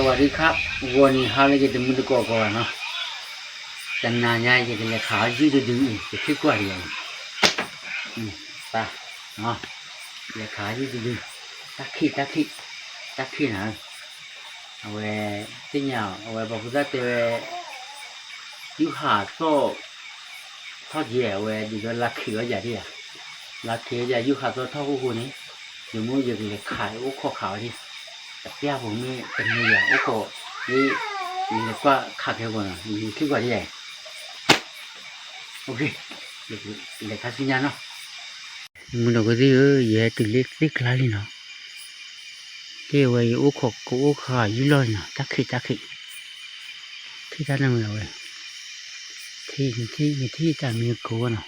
สวัสดีครับ ဂီၤနံၤဟါလၢယတံၤသကိးကိးဂၤနီၤ, တနၤညါယကလဲၤခးအီၤယုၢ်တဒုအံၤ ယထံၣ်ကွၢ်ဒံးအံၤ, တၢ်, လဲၤခးအီၤယုၢ်တဒု, တၢ်ခံး တၢ်ခံး, တၢ်ခံးနၤ, အဝဲ, သ့ၣ်ညါအီၤ အဝဲပှၤဖိသၣ်တဲဝဲ ယုၢ်ဟးသီၣ် ထီၣ်ကဲ အဝဲဒ်သိးလါခံးအီၤယၤဒံးဧါ, လါခံးအီၤယၤ ယုၢ်ဟးသီၣ်ထီၣ်ဃိဃိန့ၣ်, ယမ့ၢ်ယကလဲၤခးအိၣ်ခိးခးအီၤဒံး, တပျၢ်ဖိမ့ၢ်တမ့ၢ်ယၤအိၣ်ခိး, ယလဲၤကွၢ်ခးကဲဂီၤနီၤ ယထံၣ်ကွၢ်ဒံးဧါ, လဲၤခါဆူညါနီၤ, မုၢ်ဒီးကသံၣ်ဧၢ ယဟဲတုၤလၢသ့ၣ်ကျါလံနီၤ, ကဲဝဲယအိၣ်ခိးကအိၣ်ခးယုၢ်လီၢ်လံနီၤ တၢ်ခံးတၢ်ခံး, ထံၣ်တၢ်နၢ်မုာ်ဝဲ, ထံၣ် နထံၣ် နထံၣ်တၢ်မံၤကဝဲနီၤ,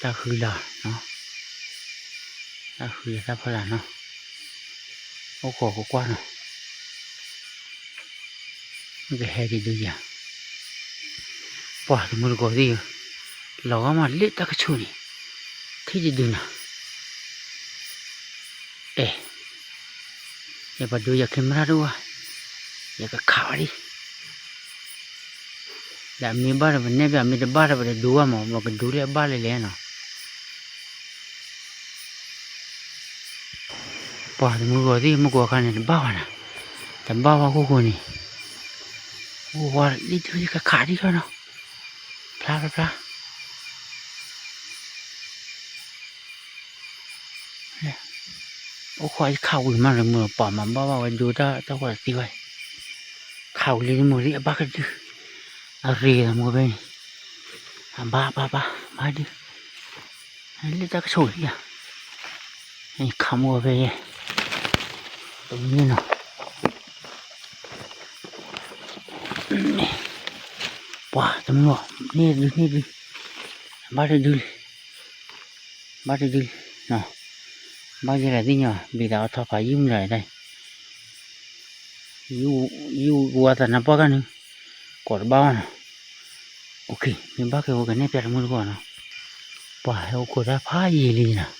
တၢ်ဃုလၤနီၤ, တၢ်ဃုလၤတၢ်ဖီလာ်နီၤ, အိၣ်ခိးကကွၢ်နီၤ, မ့ၢ်ကဟဲဒ်ဒုယၤ, ပှၤတမုၢ်တကိးသ့ၣ်ဧၢ, လီၤဂာ်မးလၢတၢ်ကဆိၣ်န့ၣ်, ထံၣ်တဒုနီၤ, အဲ ယပှၤဒိယၤ camera တအိၣ်ဘၣ်, ယကခးအီၤဒံး, ဒီးအမ့ၢ်ဘၣ်ဒီးပနဲၣ်ပျး အမ့ၢ်တဘၣ်ဒီးပတဒိဘၣ်မး ပကဒိလၢအဘၣ်လဲၣ်လဲၣ်နီၤ, ပှၤတမုၢ်တကိးသ့ၣ် မုၢ်ကိးခါန့ၣ် တဘၣ်ဘၣ်နီၤ, တဘၣ်ဘၣ်ဃိဃိန့ၣ်, အိၣ်ဝဲလံဒု ယကခးဒံးလီၤနီၤ, ဖျါဖျါဖျါ အိၣ်ခိးယခးဝံၤမးလၢမုၢ် ပှၤမၤဘၣ်ဘၣ်ဝဲဒိတၢ်တၢ်ကွၢ်တသ့ဝဲ, ခးဝံၤလံမုၢ်လံ အဘၣ်ကဒု, အရ့ၤလီၤမုၢ်ဖဲန့ၣ်, အဘၣ်ဘၣ်ဘၣ် ဘၣ်ဒု, လၢတၢ်ကဆိၣ်လံဧါ, ခးမုၢ်ဖဲယဲ, တမံၤနီၤ ပှၤတမုၢ် န့ၢ်ဒု န့ၢ်ဒု, ဘၣ်တဒုလံ, ဘၣ်တဒုလံ, ဘၣ်ယဲလၢသ့ၣ်ညါ ဘၣ်သးအီထီၣ်ဖးယုၢ်မုၢ်လီၤ, ယုၢ်ဝါသးနါပှၢ်ဂၤနု, ကိးတဘၣ်ဘၣ်နီၤ, မ့ၢ်ဘၣ်ကဲဝဲကနဲၣ်ပျးတမုၢ်တကိးနီၤ, ပှၤဟဲအိၣ်ခိးတၢ်ဖးယံာ်လံနီၤ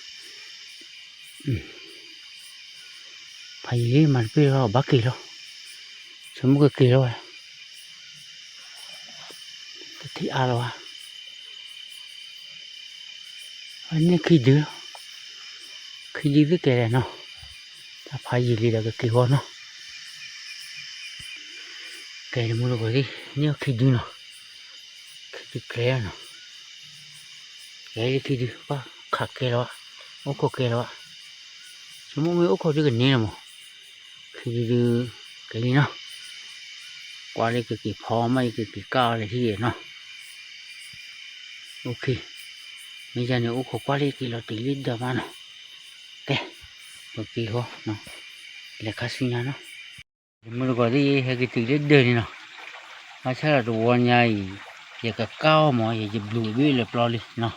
ဖးယံာ်လံ မၤတပ့ၢ်လီၤ ဘၣ်က့ၤလီၤ, ဆိကမိၣ်ကက့ၤလီၤဝဲ, တထံၣ်အါလီၤဘၣ်, န့ၢ်ခံဒုလီၤ, ခံဒုသ့ၣ်ကဲလဲၣ်နီၤ, တၢ်ဖးယံာ်လံဒီးကက့ၤဂီၢ်နီၤ, ကဲတမုၢ်တကိးသ့ၣ် န့ၢ်အီၤခံဒုနီၤ, ခံဒုကျဲနီၤ, ကဲလံခံဒု ဘၣ်ခးကဲလီၤဘၣ်, အိၣ်ခိးကဲလီၤဘၣ်, ဆိကမိၣ်မ့ၢ်အိၣ်ခိးဒုကန့ၢ်လီၤမး, ခံဒုဒု ကဲလံနီၤ, ကွၢ်လၢကက့ၤဖီမး ယကက့ၤကၢ်အီၤလၢဟံၣ်နီၤ, မ့ၢ်ယၤန့ၣ် အိၣ်ခိးကွၢ်လၢက့ၤလီၤတုၤလၢဒၢးမးနီၤ, ကဲ, ပက့ၤဃီ, လဲၤခါဆူညါနီၤ, တမုၢ်တကိးသ့ၣ် ဟဲက့ၤတုၤလၢဒၢးန့ၣ်နီၤ, ဘၣ်ဆၣ်ဒီးတဝီညါအံၤ ယကကၢ်အီၤမး ယယဘျုးဘ့ၣ်လၢပျီလံနီၤ,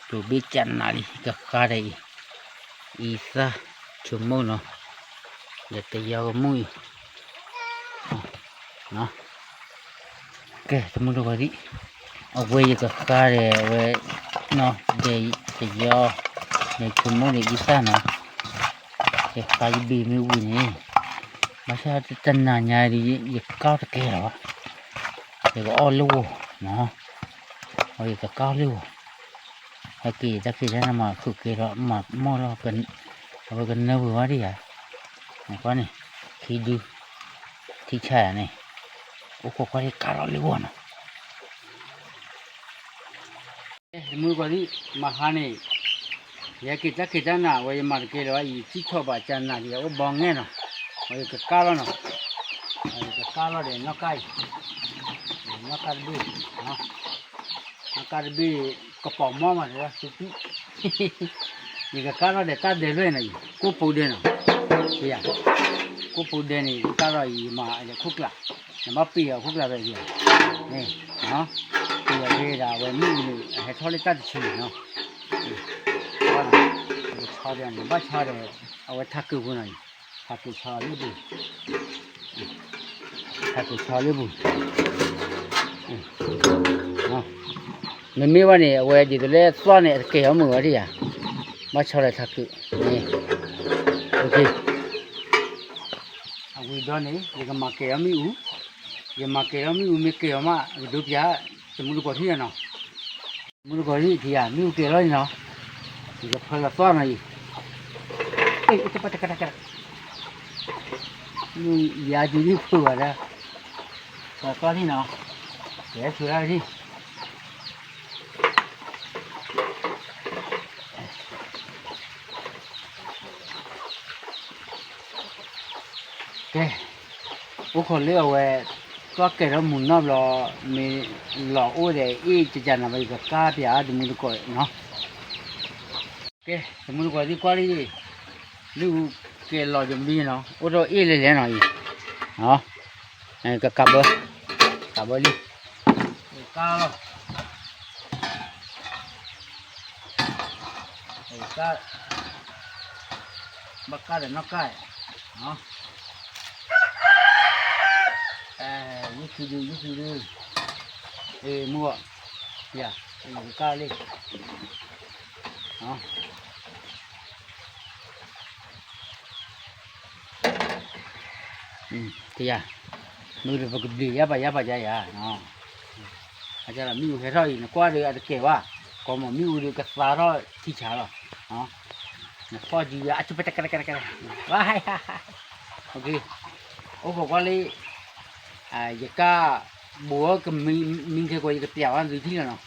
ဘျုးဘ့ၣ်ကနးလံ ယကဃါဒီးအံၤ, အံသၣ် ဆိကမိၣ်နီၤ, ဒီးတယီကမူၣ်အံၤ ကဲ တမုၢ်တကိးသ့ၣ်, အဝဲယကဃါဒီး အဝဲ နီၢ်ဒဲးတယီ န့ၣ် ဆိကမိၣ်ဒီးအံသၣ်နီၤ, ယဃါယဘ့ၣ်မ့ၢ်ဝံၤန့ၣ်, ဘၣ်ဆၣ်တနၤညါဒီး ယကၢ်တကဲလီၤဘၣ်, ယကအီၣ်လၢဂီၤနီၤ, အဝဲယကကၢ်လၢဂီၤ, ဟဲက့ၤတၢ်ခံးတၢ်နၤမၤဃုာ်ကဲလီၤ မၤမီၢ်လီၤ, အဝဲကနၢပှဲၤဝဲဒၣ်ယၤ, နကွၢ်န့ၣ်, ခံဒု ထံဆါယၤန့ၣ်, အိၣ်ခိးကွၢ်လၢကၢ်လီၤလၢဂီၤနီၤ တမုၢ်တကိးသ့ၣ် မဟါန့ၣ်, ယဟဲက့ၤတၢ်ခံးတၢ်နၤ အဝဲယမၤတကဲလၢၤဘၣ်အံၤ စံၣ်ထီၣ်ဘၣ်ကနးဒီး ယအိၣ်ဘီငဲၢ်နီၤ, အဝဲယကကၢ်လီၤနီၤ, ယကကၢ်လီၤဒီးနီၣ်ကါအံၤ, နီၣ်ကါတဘ့ၣ်, နီၣ်ကါတဘ့ၣ် ကပီၤမီၢ်မးဒီး သုပံၣ် ယကကါထီၣ်ဒီးတၢ်ဒဲးလွဲၢ်နီၤအံၤ ကိၣ်ပူၤဒဲးနီၤ, ကိၣ်ပူၤဒဲးန့ၣ် ယကါထီၣ်အံၤ ယမၤအခိၣ်ကျး, နဘၣ်ပ့ၤအခိၣ်ကျးဖဲအံၤ, ပ့ၤအီၤဖဲဒၣ် အဝဲမ့ၢ်အံၤန့ၣ် အဟဲထီၣ်လၢတၢ်တဆံန့ၣ်နီၤ, ယကဆီဒီး နဘၣ်ဆီဒီး အဝဲထးကုာ်ပူၤနီၤအံၤ, ထးကုာ်ဆီလၢပူၤ ထးကုာ်ဆီလၢပူၤ, မ့မ့ၢ်ဘၣ်န့ၣ် အဝဲဒ်သိးလၢသွၣ်န့ၣ် အတကဲအီၤမုာ်ဝဲဒၣ်ယၤ, ဘၣ်ဆီလၢထးကုာ်န့ၣ်, အိၣ်ခ့, ဒီးန့ၣ် ယကမၤကဲၤအီၤမ့ၣ်အူ, ယမၤကဲၤအီၤမ့ၣ်အူ မ့ၢ်ကဲၤအီၤမး ယကဒိးပျး တမူတကိးထံၣ်လီၤနီၤ. တမူတကိးထံၣ်ထံၣ်ဧါ မ့ၣ်အူကဲၤလီၤန့ၣ်နီၤ, ယကဖၢလီၤသီနီၤအံၤ, တကတကတကတ, မ့ၣ်အူယၤဒုးဒုးဖုးဘၣ်ဒီး, ဖၢလီၤသီထံၣ်နီၤ, ကဲဆူၣ်လၢထံၣ် ကဲ, အိၣ်ခိးလၢအဝဲ သီၣ်ကဲၤထီၣ်မုၢ်နီၢ်ဘျီ, မ့ၢ်လီၤအိၣ်ဒီးအ့ၣ်ကကနၤဘၣ် ယကကါပျးတမူတကိးနီၤ. ကဲ, တမူတကိးသ့ၣ်ကွၢ်လံ, မ့ၣ်အူကဲၤလီၤယမံနီၤ, အိၣ်ထီၣ်အ့ၣ်လဲၤလဲၤနီၤအံၤ, ကကးဘၢ, ကးဘၢလံ, ကါလီၤ. ကါ, ဘၣ်ကါဒီးနီၢ်ကါ, ယုၢ်ခံဒု, ယုၢ်ခံဒု, မုၢ်ဂီၤ, ယကါလံ, တယၤ, မ့ၢ်ဒီးပကဘျုးယါပာ်ယါပာ်ယါယၤ, အကမ့ၣ်အူဟဲထီၣ်အံၤ နကွၢ်ဒီးအတကဲၤဘၣ်, ကိးမ့ၢ်မ့ၣ်အူဒီးကသါထီၣ်ထံဆးလီၤ, နဖီၣ်ကံယါအကပတကတကတကတ, အိၣ်ခိးကွၢ်လံ, ယကါ, ဘိးအီၤကမံခဲကိး ယကပျးဝဲသုထံၣ်လီၤနီၤ.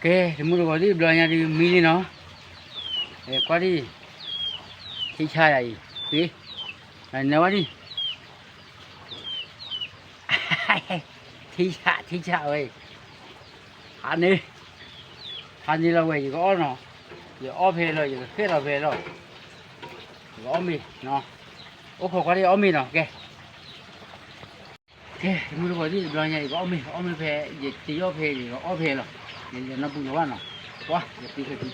ကဲ, တမူတကိးသ့ၣ်ဘျီညါဒုးမံလံနီၤ, ကွၢ်ဒံ, ထံဆါယၤအံၤ, နဝဲဒံ, ထံဆါ, ထံဆါဝဲအံၤ, ဟးန့ၣ်, ဟးန့ၣ်လီၤဝဲ ယကအီၣ်နီၤ, ယအီၣ်ဖဲလီၤ ယကဃဲၣ်လီၤဖဲလီၤ, ယကအီၣ်မ့ၤ, အိၣ်ခိးကွၢ်ဒံအီၣ်မ့ၤနီၤ, ကဲ ကဲ, တမူတကိးသ့ၣ်တဘျီညါ ယကအီၣ်မ့ၤ အီၣ်မ့ၤဖဲ ယတ့အီၣ်ဖဲ ယကအီၣ်ဖဲလီၤ, ယလဲၤနီၢ်ပူၤလီၤဘၣ်နီၤ, ကွၢ် ယတ့ခဲကံ,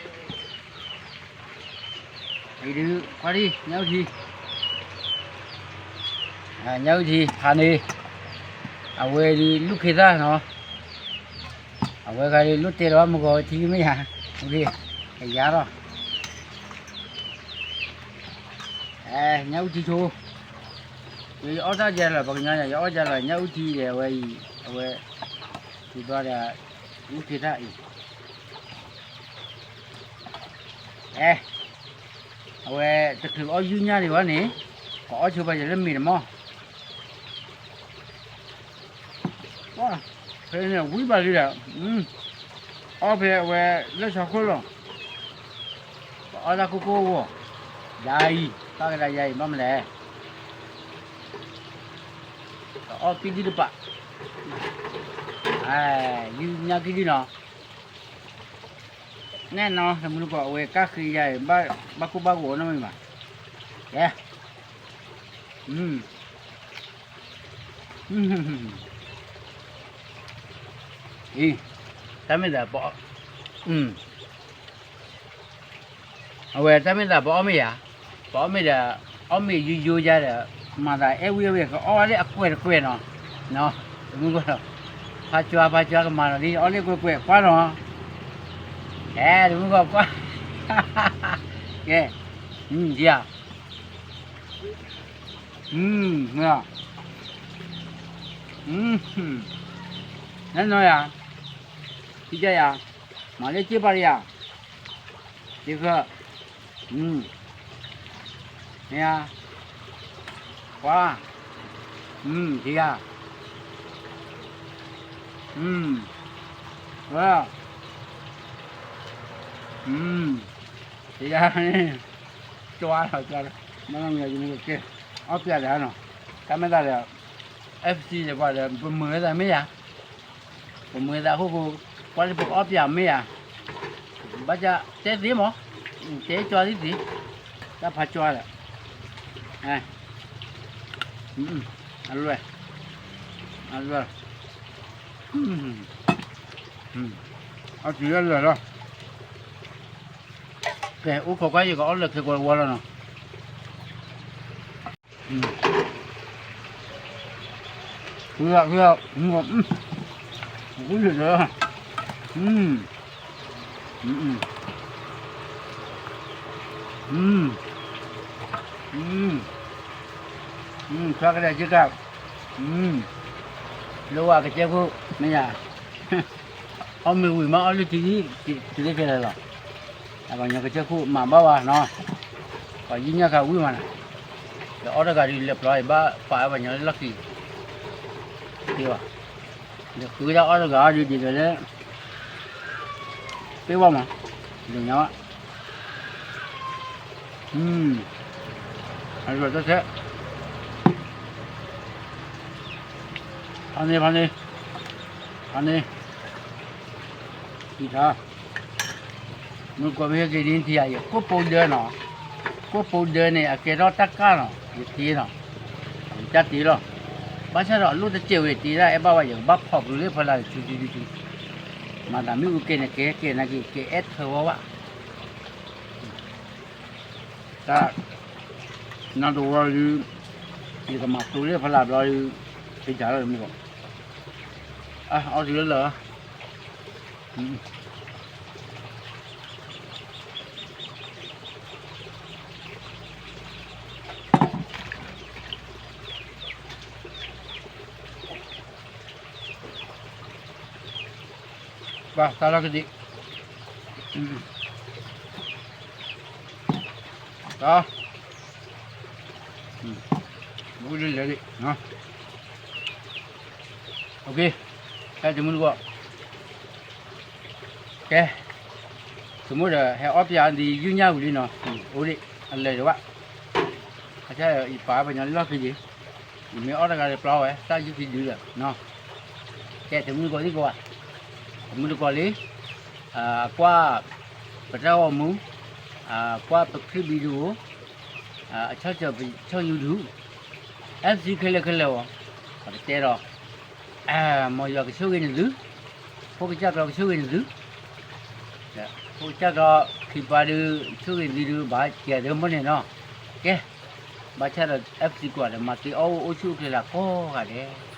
အံၤဒုး ကွၢ်ဒံ ညၣ်အုၣ်ထံ, ညၣ်အုၣ်ထံ ဖးန့ၣ်, အဝဲဒုး လူၢ်ခ့သၣ်နီၤ, အဝဲဂၤဒုး လူၢ်တဲလီၤဘၣ်မုၢ်ဂီၤဝဲထံမ့ၢ်ဧါ, ကယါလီၤ, ညၣ်အုၣ်ထံဆိ ယအီၣ်တၢ်ယဲလီၤ ပှၤကညီယၤ ယအီၣ်ယဲလီၤ ညၣ်အုၣ်ထံဒီး အဝဲအံၤ အဝဲ ဒ်သိးဒီး လူၢ်ခ့သၣ်အံၤ အဲ အဝဲတချုးအီၣ်ယုၢ်ညၣ်ဒံးဘၣ်န့ၣ် ကအီၣ်ဆိပှၤယၤလၢမ့ၤတမီၢ် ဖဲန့ၣ်ဝံၤဘၣ်လံဒီး အီၣ်ဖဲအဝဲလၢဆီခိၣ်လီၤ, ကအီၣ်တၢ်ကိၢ်ကိၢ်ဂီၢ်, ယၤအံၤ ဘၣ်ကဒါယၤအံၤ ဘၣ်မနုၤလဲၣ်, ကအီၣ်ကံၢ်ဒံၣ်တပာ်, ယုၢ်ညၣ်ကံၢ်ဒံၣ်နီၤ, နဲၣ်နီၤ တမူတကိး အဝဲကၢ်ဃ့ယၤအံၤ ဘၣ်ကိၢ်ဘၣ်ဂီၤနီတမံၤဘၣ်, ကဲ အံၤ တၢ်မ့ၢ်သးပအီၣ်, အဝဲတၢ်မ့ၢ်သးပအီၣ်မ့ၤယၤ, ပအီၣ်မ့ၤဒီး အီၣ်မ့ၤယိယိယါဒီး မၤသးအဲၣ်ဝံၣ်အဝံၣ် ကအီၣ်ဝဲလၢအကွဲးတကွဲးနီၤ, တမူတကိး ဖးကၠွါဖးကၠွါကမၤလီၤလံ အီၣ်လၢကွဲးကွဲးကွၢ်နီၤ, ကဲ တမူတကိးကွၢ်, ကဲ, ယၤ နဲၣ်နီၤယၤ, ထံကယၤ, မၤလၢစ့ပၤတယၤ, စ့ဃၢ, မ့ၢ်ဧါ, ကွၢ်, ထံယၤ, ဝဲ, ထံယၤန့ၣ်, ကၠွါလီၤကၠွါလီၤ, မ့ၢ်မ့ၢ်ယမူကကဲ, အီၣ်ပျဲဒၣ်နီၤ, တၢ်မ့ၢ်သးဒီး FC ဒီးပှၤဒီး ပမုာ်ဝဲသးမ့ၢ်ယၤ, ပမုာ်ဝဲသးအဃိဃိ, ကွၢ်လၢပကအီၣ်ပျဲမ့ၢ်ယၤ, ဘၣ်ဆၣ်တဲသ့မး, တဲကၠွါသ့သ့, တၢ်ဖးကၠွါဒီး, အလွဲၢ်, အလွဲၢ်, အတုၤလၢလွဲၢ်လီၤ, ကဲ အိၣ်ခိးကွၢ်ယကအီၣ်လၢခဲကိးဝါလီၤနီၤ. อืม อืม อืม อืม อืม ဆွဲကဒဲးက့ၤကါ, လၢဝဲကစဲခိၣ် မ့ၢ်ယၤ, အီၣ်မ့ၤဝံၤမးအီၣ်လၢထံ တုၤလၢခဲလၢာ်လီၤ, အပှၤကညီကစဲခိၣ်မၤဘၣ်ဝဲနီၤ, ပှၤယုၢ်ညၣ်ခါဝံၤမးနီၤ, ဒီးအီၣ်တဂၤဒုးလဲၤပျီ ယဘၣ်ပာ်ဝဲပှၤညီလၢလီၢ်ခံ, သ့ဘၣ်, ဒီးဃုဝဲဒၣ်အီၣ်တဂၤဒုးဒ်သိးလၢ ပ့ၢ်ဝဲမး, ဒိးညါဘၣ်, အလီၤတၢ်ဆဲး, ဖးန့ၢ် ဖးန့ၢ်, ဖးန့ၢ်, ထံထါ, မုၢ်ကီၢ်မ့ၢ်ဟဲက့ၤဒ်ထံယၤ ယကိၣ်ပိဒၢနီၤ, ကိၣ်ပိဒၢန့ၣ် အကဲထီၣ်တၢ်ကၢ်နီၤ ယတ့နီၤ, အကစၢ်တ့လီၤ, ဘၣ်ဆၣ်ဒီးအလိၣ်တစဲးဝဲတ့ဒၣ် အဲၣ်ဘၣ်ဝဲယကဘၣ်ဖီၣ်ကလုာ်လၢဖီလာ်ဆူဆူဆူဆူ, မၤသးမ့ၣ်အူကဲန့ၣ် ကဲကဲနာ်က့ၤ ကဲအဲၣ်ထၢဝဲဘၣ် တၢ်, နီတဝီဒုး, ယကမၤတိလၢဖီလာ်ဘျီဒုး, ဖံးတၢ်လီၤမ့ၢ်ကီး, အီၣ်တုၤလၢလၢာ်, ဘၣ်တၢ်လီၤကဒံး, တၢ်, မ့ၣ်အူလၢလဲၤဒံး, ကဲတမုၢ်တကိး, ကဲ, တမုၢ်ဒီးဟဲအီၣ်ပၠးဒ်ယုၢ်ညၣ်ဝံၤလံနီၤ, အိၣ်ဒံး, အလဲၤဒံးဘၣ်, အဆၢယပာ်ပှၤညီလၢလီၢ်ခံဒံး, ယမ့ၢ်အီၣ်တဂၤဒီးပျီဝဲ တၢ်ယုၢ်ခံဒုလီၤ, ကဲတမုၢ်တကိးသံကိးဘၣ်, တမုၢ်တကိးလံ, ကွၢ်, ပတၢ်ဂီၤမူ, ကွၢ်ပချံၣ်ဘံဒုးအိၣ်, အဆီၣ်စၢၤပဆီၣ်ယူဒုး, FC ခဲလၢာ်ခဲလၢာ်အီၤ, ပကတဲဒီး, မ်ယွၤကဆိၣ်ဂ့ၤနသု, ဖိကစၢ်ကျီကဆိၣ်ဂ့ၤနသု, ဖိကစၢ်ကျီခံပှၤဒုး ဆိၣ်ဂ့ၤသုဒုး ဘၣ်စဲးသၢမီၢ်န့ၣ်နီၤ, ကဲ, ဘၣ်ဆၣ်ဒီး FC ကွၢ်ဒီး မၤသ့အီၣ်အိၣ်ဆူၣ်အိၣ်ချ့လၢကိးဂၤဒဲး